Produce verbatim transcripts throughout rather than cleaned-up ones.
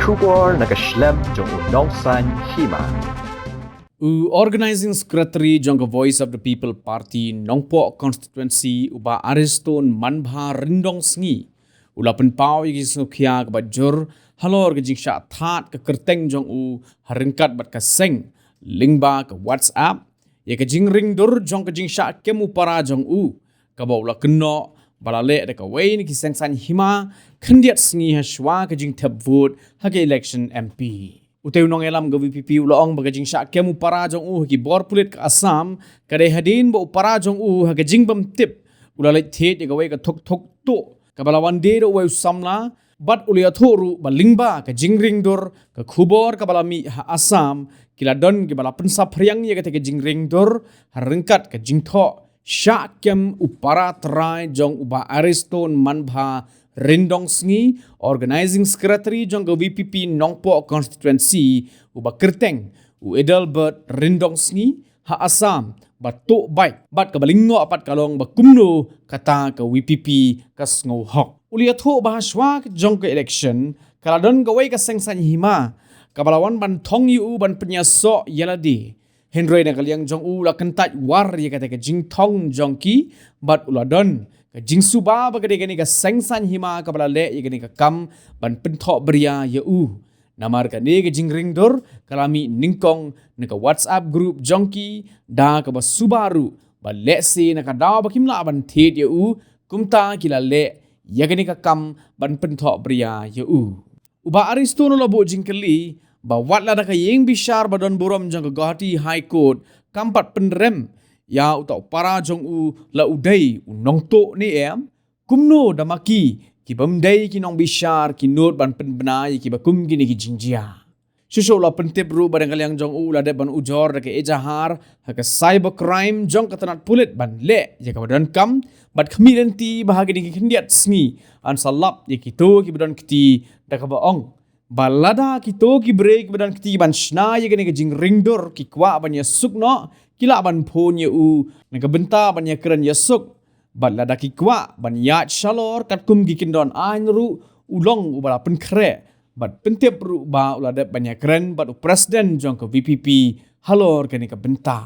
Khubor na ka shlem jong u Nongsaiñ Hima. U Organizing Secretary jong ka Voice of the People Party Nongpoh Constituency, u Bah Ariston Manbha Ryndongsngi, u la pynpaw ïa ka jingsngewkhia kaba jur halor ka jingshah thad ka kyrteng jong u ha ryngkat bad ka seng lyngba ka WhatsApp ïa ka jingringdur jong ka jingshah kem u para jong u, kaba u la kynnoh ba la leh da kawei na ki seng saiñ hima khyndiat sngi hashwa ka jingthep vote ha ka election M P. Utei u nongïalam ka V P P u la ong ba ka jingshah kem u para jong u ha ki bor pulit ka Assam ka dei hadien ba u para jong u, ha ka jingbymtip, u la leit thied ïa kawei ka thok thok tuh kaba la wan die da uwei u samla, bad u la ïathuh ruh ba lyngba ka jingringdur ka khubor kaba la mih ha Assam, ki la don kiba la pynsaphriang ïa katei ka jingringdur ha ryngkat ka jingthoh shah kem u para trai jong u Bah Ariston Manbha Ryndongsngi, Organizing Secretary jong ka V P P Nongpoh Constituency, uba kyrteng u Adelbert Ryndongsngi, ha Assam, ba tuh beit, bad kaba lyngngoh pat ka long ba kumno kata ka V P P ka sngew hok. U la ïathuh ba hashwa jong ka election ka la don kawei ka seng saiñ hima kaba la wan ban thong ïa u ban pynïasoh ïa lade. Hynrei na ka liang jong u la kyntait war ïa katei ka jingthong jong ki, bad u la don ka jingsuba ba ka dei kane ka seng saiñ hima kaba la leh ïa kane ka kam ban pynthohbria ïa u. Namar kane ka jingringdur ka la mih nyngkong na ka WhatsApp group jong ki, da kaba suba ruh ba lehse na ka daw ba kim lah ban thied ïa u, kumta ki la leh ïa kane ka kam ban pynthohbria ïa u. U Bah Ariston u la buh jingkylli ba wat lada ka ïing bishar ba don burom jong ka Guwahati High Court kam pat pynrem ïa uta u para jong u la u dei u nongtuh ne em, kumno da ma ki, ki bym dei ki nongbishar, ki nud ban pynbna ïa kiba kum kine ki jingjia. Shuh shuh u la pyntip ruh ba na ka liang jong u u la dep ban ujor da ka ejahar ha ka cyber crime jong ka tnat pulit ban leh ïa kaba donkam, bad khmih lynti ba ha kine ki khyndiat sngi yn sa lap ïa kito kiba don kti, da kaba ong ba lada kito ki briew kiba don kti ban shna ïa kane ka jingringdur ki kwah ban ïasuk noh, ki lah ban phone ïa u na ka bynta ban ïakren ïasuk. Bad lada ki kwah ban ïaid shalor katkum ki kyndon aiñ ruh, u long uba la pynkhreh bad pyntip ruh ba u la dep ban ïakren bad u president jong ka V P P halor kane ka bynta.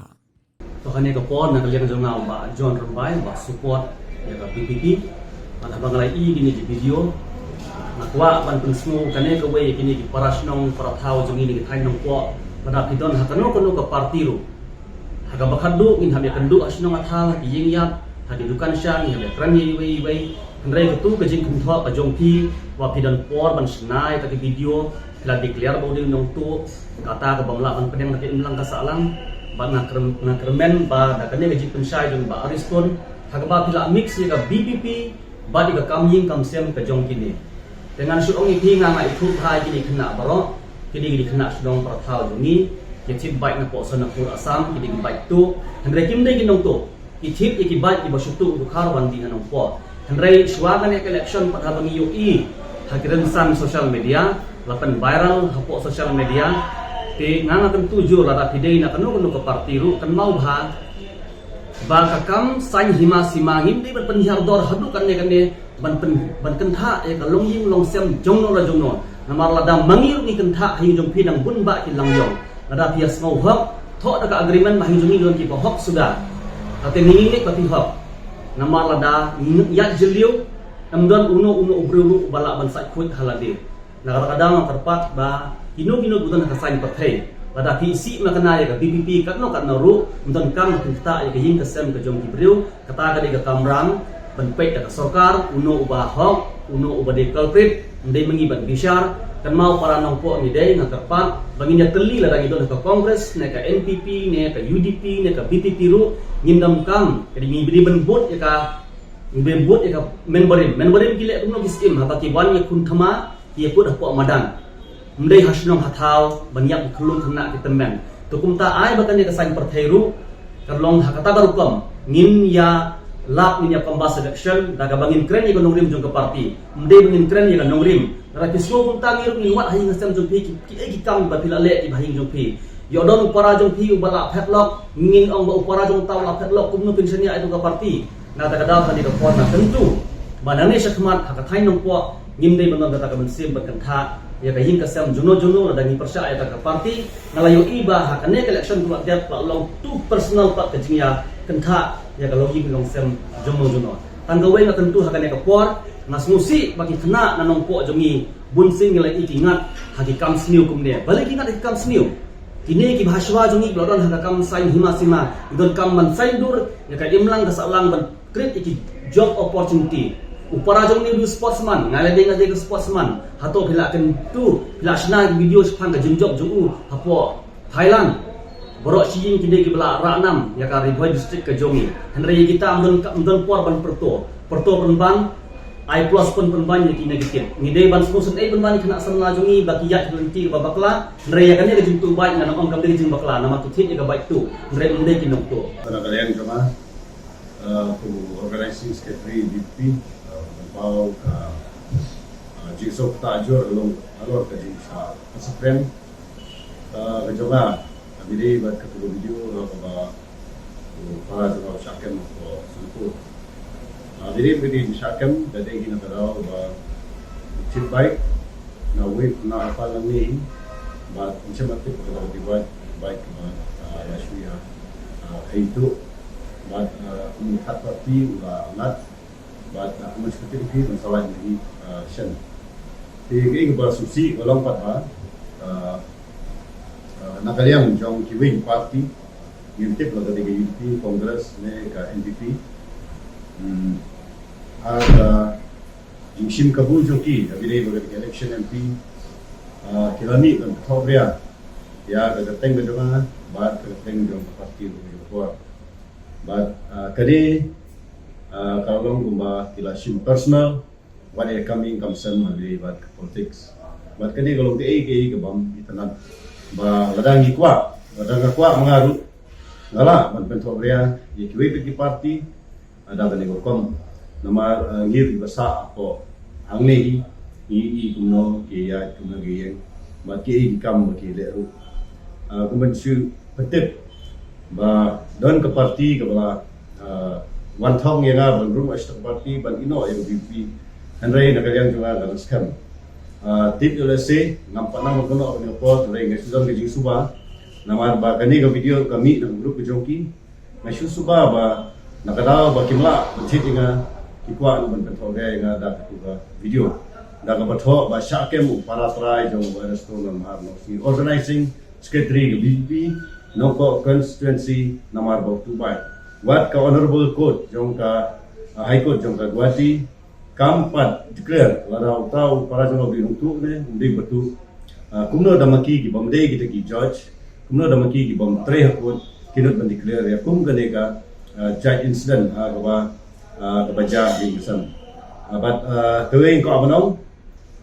To kane ka por na ka liang jong nga, Bah John Rymbai, ba support ïa ka V P P. Bad haba nga la ïohi kine ki video, nga kwah ban pynsngew kane kawei ïa kine ki para shnong para thaw jong ngi na ki thaiñ Nongpoh, lada phi don ha kano kano ka party ruh, ha kaba khatduh ngin hap ïakynduh ha shnong ha thaw, ha ki ïing ïap, ha ki dukan sha, ngin hap ïakren ïa iwei iwei. Hynrei katu ka jingkynthoh ka jong phi, ba phi don por ban shna ïa kata ka video, phi la declare ba u dei u nongtuh, kata ka bym lah ban pdiang da ka imlang ka sahlang. Bad nga kyrmen, nga kyrmen ba da kane ka jingpynshai jong Bah Ariston, ha kaba phi la mix ïa ka V P P bad ïa ka kam ïing kam sem ka jong kine. Te ngan shu ong ïa phi, nga nga ithuh bha ïa kine ki khynnah baroh, kine ki dei khynnah shnong para thaw jong ngi, ki thied bike napoh Sonapur Assam, ki dei ki bike tuh, hynrei kim dei ki nongtuh. Ki thied ïa ki bike kiba shu tuh dkhar wan dih ha Nongpoh. Hynrei shuwa kane ka election pat haba ngi ïohi ha ki rynsan social media, la pyn viral hapoh social media. Te nga nga kyntu jur, lada phi dei na kano kano ka party ruh, kynmaw bha ba ka kam saiñ hima sima ngim dei ban pynhiar dor haduh kane kane ban pyn, ban kynthah ïa ka longïing longsem jongno la jongno. Namar lada ma ngi ruh ngi kynthah, ha ïing jong phi dang bun bah ki langïong. Lada phi ïa sngew hok, thoh da ka agreement ba ha ïing jong ngi don kiba hok suda. Kata ngi ngi leit ba phi hok. Namar lada ngi ïaid jylliew, em don uno uno u briew ruh uba lah ban sait khuid ha lade. Na kata ka daw nga kyrpad ba kino kino kiba don ha ka saiñ pyrthei, lada phi isih makna ïa ka V P P katno katno ruh, ym donkam phin ktah ïa ka ïing ka sem ka jong ki briew. Kata ka dei ka kamram ban peit da ka sorkar, uno uba hok, uno uba dei culprit, ym dei ma ngi ban bishar. Kynmaw para Nongpoh ngi dei, nga kyrpad ba ngin ïatylli, lada ngi don ha ka Congress ne ka N P P ne ka U D P ne ka V P P ruh, ngin donkam, ka dei ngi dei ban bud ïa ka, ngi dei ban bud ïa ka member rim. Member rim ki leh kumno ki skim, haba ki wan ïa khun thma, ki ïa put hapoh madan. Ym dei ha shnong ha thaw ban ïap ki khyllung khynnah ki tymmen. To kumta ai ba kane ka saiñ pyrthei ruh kan long ha kata ka rukom. Ngin ïa lap, ngin ïa canvass election da kaba ngin kren ïa ka nongrim jong ka party. Ym dei ba ngin kren ïa ka nongrim. Lada phi sngew kumta, ngi ruh ngin wad ha ïing ha sem jong phi, ki, kiei ki kam ba phi la leh ki ba ha ïing jong phi. Ïoh don u para jong phi uba la padlock, ngin ong ba u para jong uta u la padlock, kumno phin shaniah ïa ka party. Na kata ka daw, ha kane ka por nga kyntu ba nangne shakhmat ha ka thaiñ Nongpoh Ngim dei ban don kata ka mynsiem ban kyntha ïa ka ïing ka sem jongno jongno lada ngi pyrshah ïa kata ka party. Nga la ïohi ba ha kane ka election ka la dep la long tu personal pat ka jingïakyntha ïa ka longïing longsem jongno jongno. Tang kawei nga kyntu ha kane ka por, nga sngewsih ba ki khynnah na Nongpoh jong ngi bun sien ngi la i ki ngat ha ki kam sniew kumne. Balei ki ngat ha ki kam sniew? Kine ki bhaswa jong ngi ba la don ha ka kam saiñ hima sima, ki donkam ban saiñdur ïa ka imlang ka sahlang ban create ïa ki job opportunity. U para jong ngi u sportsman, nga la dei nga dei ka sportsman. Hato phi la kyntu, phi la shna ki video shaphang ka jingjop jong u hapoh Thailand? Baroh shi ïing ki dei kiba la rah nam ïa ka Ri Bhoi district ka jong ngi. Hynrei ïa kita ym don, ym don por ban pyrto. Pyrto pynban, ai plus pyn pynban ïa ki negative. Ngi dei ban sngewsynei pynban ïa ki khynnah samla jong ngi ba ki ïaid ki lynti kaba bakla. Hynrei ïa kane ka jingtuh bike nga nang ong kam dei ka jingbakla namar ki thied ïa ka bike tuh. Hynrei ym dei ki nongtuh. Kane ka liang jong nga, uh, kum u organizing secretary VPP, uh, pynpaw ka, uh, jingsoh kata jur halor, halor ka jingshah, ka sah pyrem, uh, ka jong nga, ka dei bad katu ka video, uh, kaba, uh, para jong nga shah kem ko sungkuh. Uh, dei bad ka jingshah kem, ka dei kine ka daw ba, uh, thied bike, na wei na apa lang ni, bad ym shym la tip ka daw ba thied bike, bike ba, uh, la shu ïa, uh, hei tuh. Bad, uh, kum third party u la ngat, bad, uh, kum executive hi ban sa lait na hi, uh, shen. Te kaei kaba sngewsih ka long pat ba, uh, uh, na ka liang jong kiwei ki party, ngim tip la ka dei ka UDP, Congress ne ka NPP. Hmm. Ha ka jingshim kabu jong ki, ha kine ba ka dei ka election MP, uh, ki la mih ban pynthawbria ïa ka kyrteng ka jong nga bad ka kyrteng jong ka party ruh ka jong ka por. Bad, ah, kane, ah, ka long kumba ki la shim personal, wat ïa ka kam ïing kam sem ha kane bad ka politics. Bad kane ka long kaei kaei kabym itynnad. Ba lada ngi kwah, lada nga kwah ma nga ruh, nga lah ban pynthawbria ïa kiwei pat ki party, ah, da kane ka rukom. Namar, ah, ngi ruh ba sah hapoh hangne hi, ngi i kumno ki ïaid, kumno ki ïeng, bad kiei ki kam ba ki leh ruh. Ah, kumba shu pyntip ba don ka party kaba la, ah, wan thong ïa nga ban rung ha ka party ban ïehnoh ïa ka VPP. Hynrei na ka liang jong nga nga skhem. Ah, tip ïa lehse ngam pat nang ban kynnoh ha kane ka por, hynrei nga shu don ka jingsuba. Namar ba kane ka video ka mih na ka group ka jong ki. Nga shu suba ba na ka daw ba kim lah ban thied ïa nga, ki kwah ban pynthawbria ïa nga da katu ka video. Da kaba thoh ba shah kem u para trai jong u Ernesto Nanmahar Nongsngi, organizing secretary ka VPP Nongpoh constituency namar ba u tuh bike. Wat ka Honorable Court jong ka, uh, High Court jong ka Guwahati kam pat declare lada uta u para jong u ba u tuh ne um dei ba tuh. Uh, kumno da ma ki kibym dei kita ki judge, kumno da ma ki kibym trei ha court, ki nud ban declare ïa kum kane ka, uh, judge incident, uh, kaba, uh, kaba jia ha ïing ka sem. Uh, bad, uh, kawei nga kwah ban ong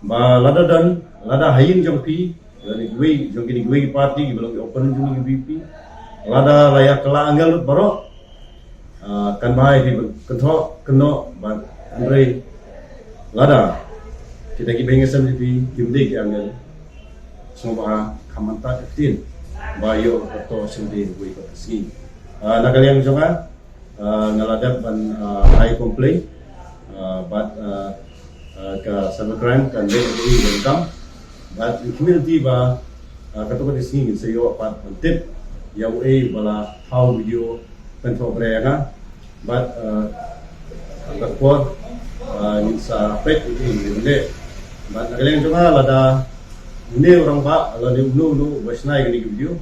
ba lada don, lada ha ïing jong phi, lada kiwei jong kine kiwei ki party kiba long ki opponent jong ngi ki VPP, lada la ïa kylla angel lut baroh, ah, kan bha ïa phi ban kynthoh kynnoh bad hynrei lada kita kiba ïeng ha sem jong phi kim dei ki angel, sngewbha kham mynta ka ktien ba ïoh ka to sngewdei uwei pat ka sngi. Ah, na ka liang jong nga, ah, nga la dep ban, ah, ai complain, ah, bad, ah, ah, ka cybercrime kan leh ïa ka kam. Bad ngin khmih lynti ba, ah, katto katne sngi ngin sa ïoh pat ban tip ïa uei ba la thaw video pynthawbria ïa nga. Bad, ah, ha ka por, ah, ngin sa peit ïa uei ba leh. Bad na ka liang jong nga lada une u rangbah lane uno uno uba shna ïa kane ka video,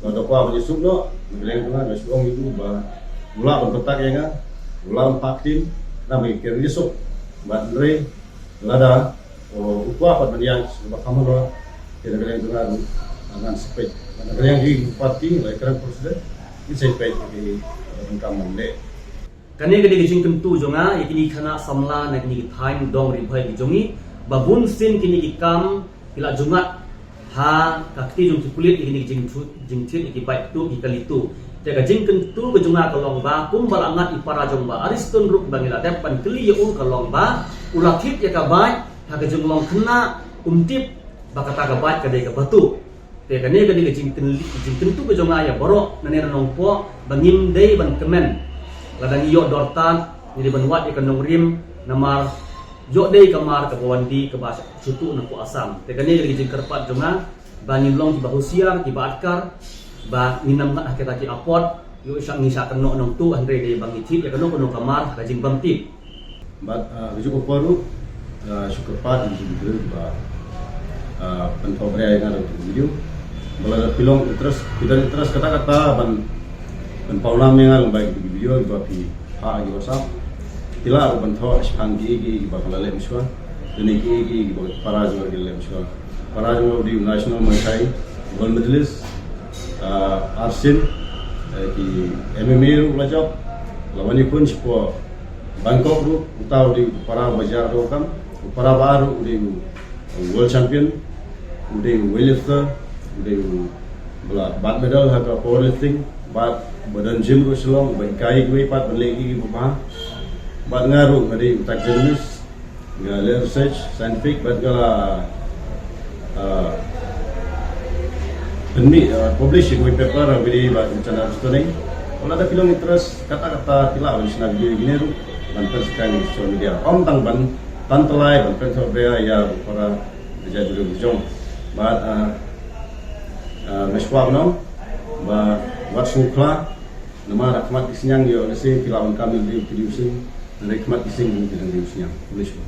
lada kwah ban ïasuk noh, na ka liang jong nga nga shu ong ïa u ba u lah ban contact ïa nga, u lah ban phah ktien, khnang ba ngi ïasuk. Bad hynrei lada u kwah pat ban ïaid sha kaba kham halor, te na ka liang jong nga ruh ngan sa peit. Bad na ka liang jong ngi ki party, la ïakren president, ngin sa peit ïa ki, ïa ka kam ban leh. Kane ka dei ka jingkyntu jong nga ïa kine ki khynnah samla na kine ki thaiñ dong Ri Bhoi ki jong ngi, ba bun sien kine ki kam ki la ju ngat ha ka kti jong ki pulit ïa kine ki jingthu-, jingthied ïa ki bike tuh, ki kali tuh. Te ka jingkyntu ka jong nga ka long ba kumba la ngat i para jong u Bah Ariston ruh ba ngi la dep ban kylli ïa u ka long ba u la thied ïa ka bike ha ka jinglong khynnah, um tip ba kata ka bike ka dei kaba tuh. Te kane ka dei ka jingkynli-, jingkyntu ka jong nga ïa baroh nangne na Nongpoh ba ngim dei ban kmen. Lada ngi ïoh dor tad ngi dei ban wad ïa ka nongrim namar Jong dei ka mar kaba wan dih kaba shu tuh na pdeng Assam. Te kane ka dei ka jingkyrpad jong nga ba ngin long kiba husiar, kiba atkar, ba ngin ym ngat ha kita ki apot, ïoh shah ngi shah kynnoh nongtuh, hynrei dei ba ngi thied ïa kano kano ka mar ha ka jingbymtied. Bad, ah, ka juh ka por ruh, ah, shu kyrpad ïa ki briew ba, ah, pynthoh briew ïa nga da ki video. Ba lada phi long interest, phi don interest kata kata ban, ban pawnam ïa nga lyngba ki video kiba phi phah ha ki WhatsApp. Phi lah ruh ban thoh shaphang ki, ki, kiba ka la leh mynshuwa. Lane ki, ki, kiba para jong nga ki la leh mynshuwa. Para jong nga u dei u National Muay Thai gold medalist, ah, arsien, eh, ki M M A ruh la jop, la wan ïakhun shapoh Bangkok ruh, uta u dei u para ba jah ruh kam, u para ba ar ruh u dei u world champion, u dei u weightlifter, u dei u ba la bat medal ha ka powerlifting, bad ba don gym ruh Shillong, ba hikai kiwei pat ban leh ki ba bha. Bad nga ruh nga dei u taxidermist, nga leh research scientific, bad nga la, ah, pynmih, ah, publish ïa ka white paper ha ka video ba ka channel Stone. Wan lada phi long interest, kata kata phi lah ban shna video ïa kine ruh ban pynshai ha social media. Ym tang ban tan tylli ban pynthoh briew ïa u para jait briew jong. Bad, ah, ah, nga shu kwah ban ong ba wat sngewkhla, namar ha khmat ki synñiang ïoh lehse phi lah ban kam ïa u dei u sing, hynrei khmat ki sing ki dang dei u synñiang. Khublei shibun.